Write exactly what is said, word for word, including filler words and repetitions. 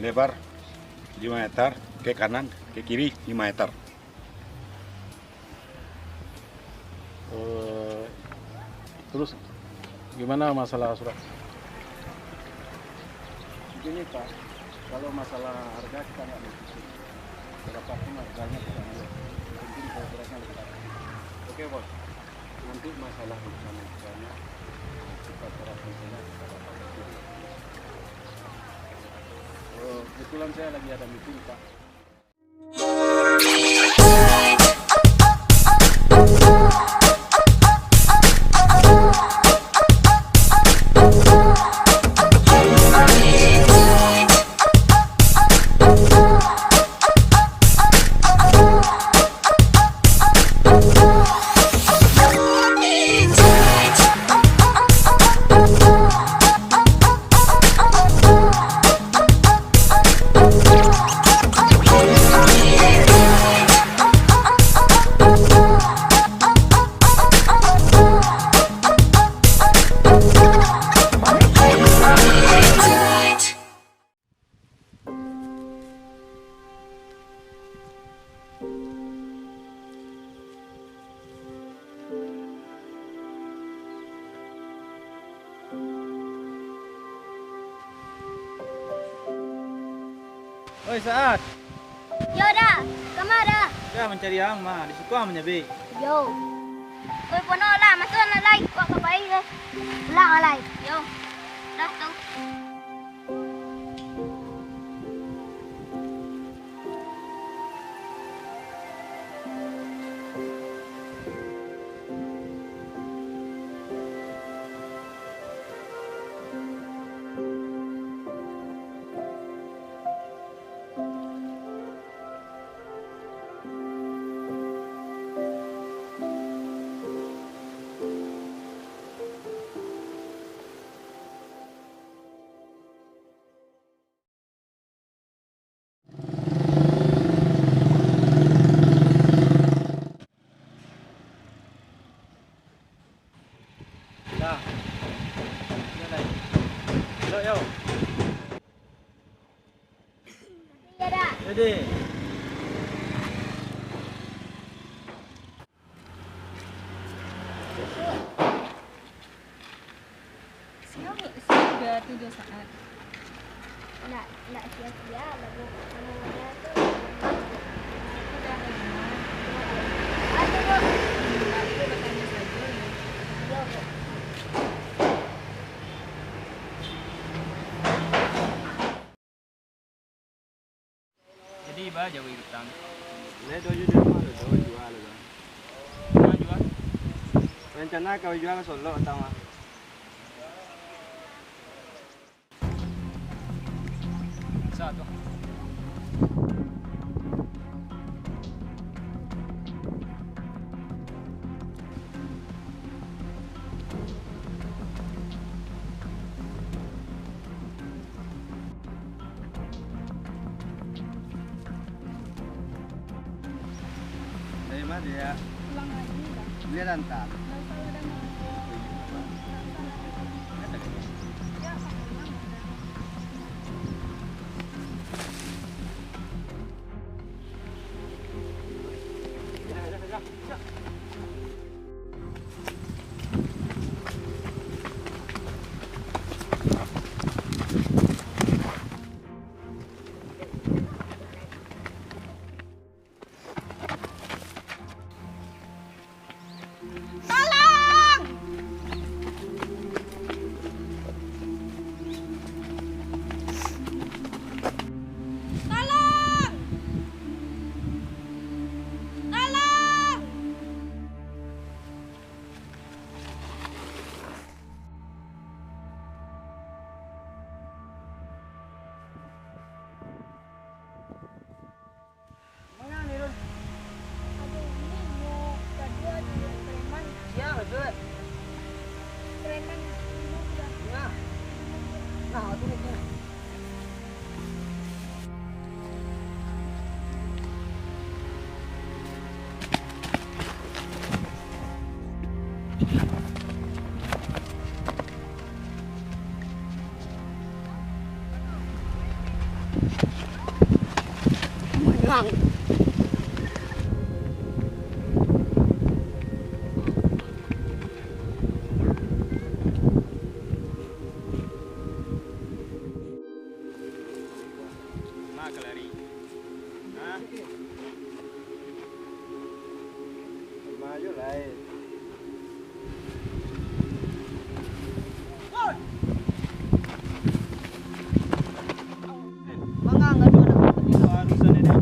Lebar lima meter, ke kanan, ke kiri lima meter. Eh, terus gimana masalah surat? Begini, Pak, kalau masalah harga kita nggak mau pusing. Berapa pun harganya kita ambil. Yang penting kalau beratnya lebih bagus. Oke, Bos. Nanti masalah rencana-rencana kita serahkan saja kepada Pak Presiden. Eh, kebetulan saya lagi ada meeting, Pak. Oi, Saat. Yo, Da. Kama, Da? Da, mancari ang, ma. Di situ ang manyabik. Yo. Oi, pono lah. Masuak nak lai. Wak ka pai, eh. Pulang lai. Yo. Dah tu. Dah. Yo, lai. Yo, yo. Jadi. Siang, siang udah tiga saat. Nak, nak siang-siang, lagu namanya tu. Udah, udah. Ada, Bu. Hmm, aku bertanya saja, ya. Iya, Bu. Jadi, ba, jago idup tang. Lai tahu juo di rumah tu, tahu juo lah, Bang. Rumah juo? Rencana ka juo ka Solok, tang, Bang. Bisa tu. Dari mana dia? Pulang lagi, Bang. Dia lantar. Nggak usah, udah mau. Nggak usah. Ya, Bang, pulang udah. Ma ka lari? Hah? Ma jo lai. Mangang gaduah nak. Barusan ini.